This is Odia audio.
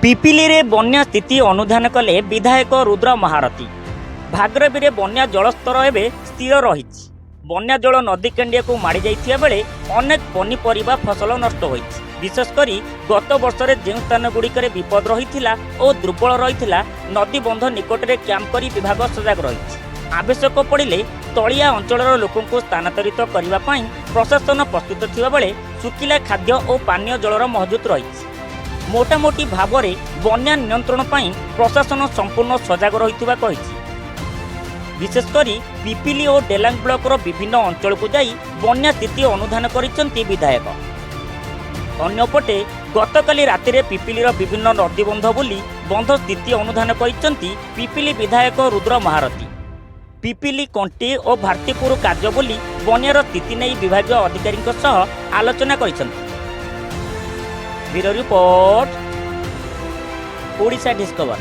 ପିପିଲିରେ ବନ୍ୟା ସ୍ଥିତି ଅନୁଧ୍ୟାନ କଲେ ବିଧାୟକ ରୁଦ୍ର ମହାରଥୀ। ଭାଗୀରଥୀରେ ବନ୍ୟା ଜଳସ୍ତର ଏବେ ସ୍ଥିର ରହିଛି। ବନ୍ୟା ଜଳ ନଦୀ କେଣ୍ଡିଆକୁ ମାଡ଼ି ଯାଇଥିବା ବେଳେ ଅନେକ ପନିପରିବା ଫସଲ ନଷ୍ଟ ହୋଇଛି। ବିଶେଷ କରି ଗତ ବର୍ଷରେ ଯେଉଁ ସ୍ଥାନଗୁଡ଼ିକରେ ବିପଦ ରହିଥିଲା ଓ ଦୁର୍ବଳ ରହିଥିଲା, ନଦୀ ବନ୍ଧ ନିକଟରେ କ୍ୟାମ୍ପ କରି ବିଭାଗ ସଜାଗ ରହିଛି। ଆବଶ୍ୟକ ପଡ଼ିଲେ ତଳିଆ ଅଞ୍ଚଳର ଲୋକଙ୍କୁ ସ୍ଥାନାନ୍ତରିତ କରିବା ପାଇଁ ପ୍ରଶାସନ ପ୍ରସ୍ତୁତ ଥିବାବେଳେ ଶୁଖିଲା ଖାଦ୍ୟ ଓ ପାନୀୟ ଜଳର ମହଜୁଦ ରହିଛି। ମୋଟାମୋଟି ଭାବରେ ବନ୍ୟା ନିୟନ୍ତ୍ରଣ ପାଇଁ ପ୍ରଶାସନ ସମ୍ପୂର୍ଣ୍ଣ ସଜାଗ ରହିଥିବା କହିଛି। ବିଶେଷ କରି ପିପିଲି ଓ ଡେଲାଙ୍ଗ ବ୍ଲକର ବିଭିନ୍ନ ଅଞ୍ଚଳକୁ ଯାଇ ବନ୍ୟା ସ୍ଥିତି ଅନୁଧ୍ୟାନ କରିଛନ୍ତି ବିଧାୟକ। ଅନ୍ୟପଟେ ଗତକାଲି ରାତିରେ ପିପିଲିର ବିଭିନ୍ନ ନଦୀବନ୍ଧ ବୁଲି ବନ୍ଧ ସ୍ଥିତି ଅନୁଧ୍ୟାନ କରିଛନ୍ତି ପିପିଲି ବିଧାୟକ ରୁଦ୍ର ମହାରଥୀ। ପିପିଲି, କଣ୍ଟି ଓ ଭାରତୀପୁର କାର୍ଯ୍ୟ ବୁଲି ବନ୍ୟାର ସ୍ଥିତି ନେଇ ବିଭାଗୀୟ ଅଧିକାରୀଙ୍କ ସହ ଆଲୋଚନା କରିଛନ୍ତି। Bureau report, Odisha discover.